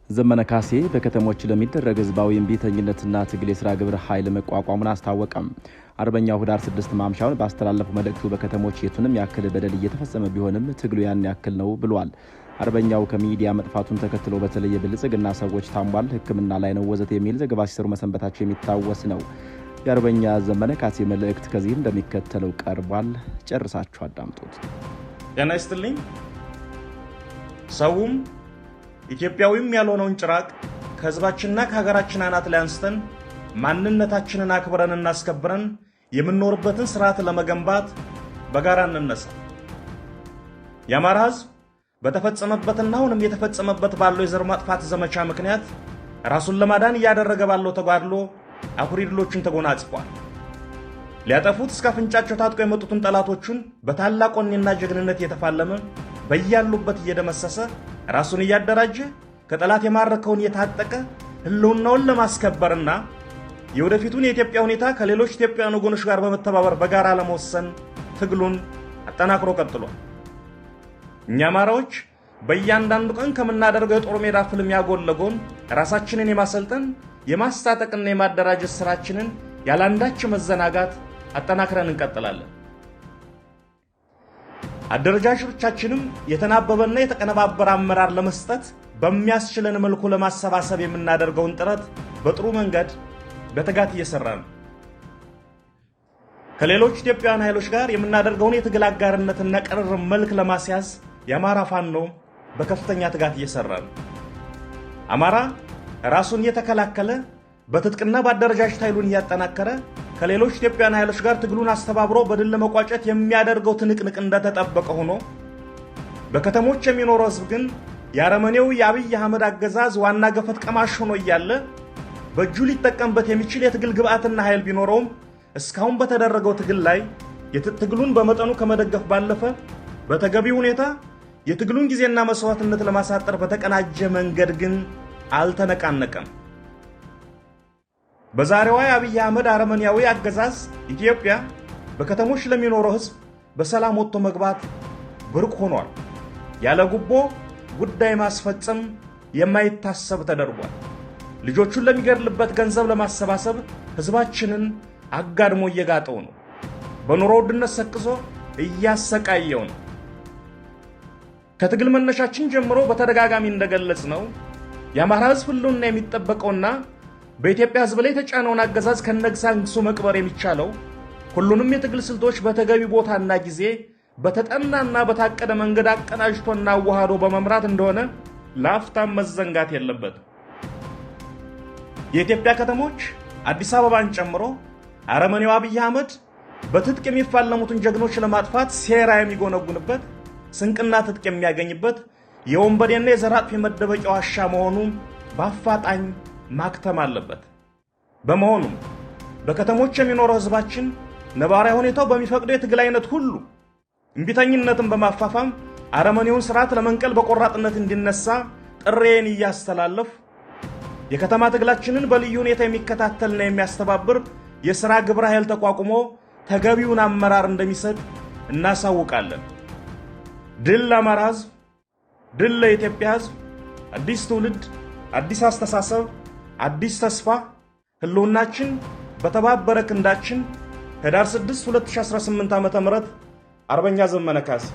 ዘመነ ካሴ በከተሞች ለሚደረግ ህዝባዊ እምቢተኝነትና ትግል የስራ ግብረ ኃይል መቋቋሙን አስታወቀም። አርበኛው ህዳር 6 ማምሻውን ባስተላለፈው መልእክቱ በከተሞች የቱንም ያክል በደል እየተፈጸመ ቢሆንም ትግሉ ያን ያክል ነው ብሏል። አርበኛው ከሚዲያ መጥፋቱን ተከትሎ በተለይ የብልጽግና ሰዎች ታሟል፣ ሕክምና ላይ ነው ወዘተ የሚል ዘገባ ሲሰሩ መሰንበታቸው የሚታወስ ነው። የአርበኛ ዘመነ ካሴ መልእክት ከዚህ እንደሚከተለው ቀርቧል። ጨርሳችሁ አዳምጡት። ጤና ይስጥልኝ። ሰውም ኢትዮጵያዊም ያልሆነውን ጭራቅ ከህዝባችንና ከሀገራችን አናት ላይ አንስተን ማንነታችንን አክብረን እናስከብረን የምንኖርበትን ስርዓት ለመገንባት በጋራ እንነሳ። የአማራ ህዝብ በተፈጸመበትና አሁንም የተፈጸመበት ባለው የዘር ማጥፋት ዘመቻ ምክንያት ራሱን ለማዳን እያደረገ ባለው ተጋድሎ አኩሪ ድሎችን ተጎናጽፏል። ሊያጠፉት እስከ አፍንጫቸው ታጥቀው የመጡትን ጠላቶቹን በታላቅ ወኔና ጀግንነት እየተፋለመ በያሉበት እየደመሰሰ ራሱን እያደራጀ ከጠላት የማረከውን እየታጠቀ ህልውናውን ለማስከበርና የወደፊቱን የኢትዮጵያ ሁኔታ ከሌሎች ኢትዮጵያውያን ወገኖች ጋር በመተባበር በጋራ ለመወሰን ትግሉን አጠናክሮ ቀጥሏል። እኛ አማራዎች በእያንዳንዱ ቀን ከምናደርገው የጦር ሜዳ ፍልሚያ ጎን ለጎን ራሳችንን የማሰልጠን፣ የማስታጠቅና የማደራጀት ስራችንን ያለአንዳች መዘናጋት አጠናክረን እንቀጥላለን። አደረጃጀቶቻችንም የተናበበና የተቀነባበረ አመራር ለመስጠት በሚያስችለን መልኩ ለማሰባሰብ የምናደርገውን ጥረት በጥሩ መንገድ በትጋት እየሰራ ነው። ከሌሎች ኢትዮጵያውያን ኃይሎች ጋር የምናደርገውን የትግል አጋርነትና ቅርርብ መልክ ለማስያዝ የአማራ ፋኖ በከፍተኛ ትጋት እየሰራ ነው። አማራ ራሱን እየተከላከለ በትጥቅና በአደረጃጀት ኃይሉን እያጠናከረ ከሌሎች ኢትዮጵያውያን ኃይሎች ጋር ትግሉን አስተባብሮ በድል ለመቋጨት የሚያደርገው ትንቅንቅ እንደተጠበቀ ሆኖ በከተሞች የሚኖረው ሕዝብ ግን የአረመኔው የአብይ አህመድ አገዛዝ ዋና ገፈት ቀማሽ ሆኖ እያለ በእጁ ሊጠቀምበት የሚችል የትግል ግብዓትና ኃይል ቢኖረውም እስካሁን በተደረገው ትግል ላይ ትግሉን በመጠኑ ከመደገፍ ባለፈ በተገቢ ሁኔታ የትግሉን ጊዜና መስዋዕትነት ለማሳጠር በተቀናጀ መንገድ ግን አልተነቃነቀም። በዛሬዋ የአብይ አህመድ አረመኔያዊ አገዛዝ ኢትዮጵያ በከተሞች ለሚኖረው ሕዝብ በሰላም ወጥቶ መግባት ብርቅ ሆኗል። ያለ ጉቦ ጉዳይ ማስፈጸም የማይታሰብ ተደርጓል። ልጆቹን ለሚገድልበት ገንዘብ ለማሰባሰብ ሕዝባችንን አጋድሞ እየጋጠው ነው። በኑሮ ውድነት ሰቅዞ እያሰቃየው ነው። ከትግል መነሻችን ጀምሮ በተደጋጋሚ እንደገለጽ ነው የአማራ ሕዝብ ህልውና የሚጠበቀውና በኢትዮጵያ ሕዝብ ላይ የተጫነውን አገዛዝ ከነግሳንግሱ መቅበር የሚቻለው ሁሉንም የትግል ስልቶች በተገቢ ቦታና ጊዜ በተጠናና በታቀደ መንገድ አቀናጅቶና አዋህዶ በመምራት እንደሆነ ለአፍታም መዘንጋት የለበትም። የኢትዮጵያ ከተሞች አዲስ አበባን ጨምሮ አረመኔው አብይ አህመድ በትጥቅ የሚፋለሙትን ጀግኖች ለማጥፋት ሴራ የሚጎነጉንበት፣ ስንቅና ትጥቅ የሚያገኝበት የወንበዴና የዘር አጥፊ መደበቂያ ዋሻ መሆኑ በአፋጣኝ ማክተም አለበት። በመሆኑም በከተሞች የሚኖረው ሕዝባችን ነባራዊ ሁኔታው በሚፈቅደው የትግል አይነት ሁሉ እምቢተኝነትን በማፋፋም አረመኔውን ስርዓት ለመንቀል በቆራጥነት እንዲነሳ ጥሬን እያስተላለፍ የከተማ ትግላችንን በልዩ ሁኔታ የሚከታተልና የሚያስተባብር የሥራ ግብረ ኃይል ተቋቁሞ ተገቢውን አመራር እንደሚሰጥ እናሳውቃለን። ድል ለአማራ ሕዝብ፣ ድል ለኢትዮጵያ ሕዝብ። አዲስ ትውልድ፣ አዲስ አስተሳሰብ፣ አዲስ ተስፋ። ህልውናችን በተባበረ ክንዳችን። ህዳር 6 2018 ዓ.ም። አርበኛ ዘመነ ካሴ።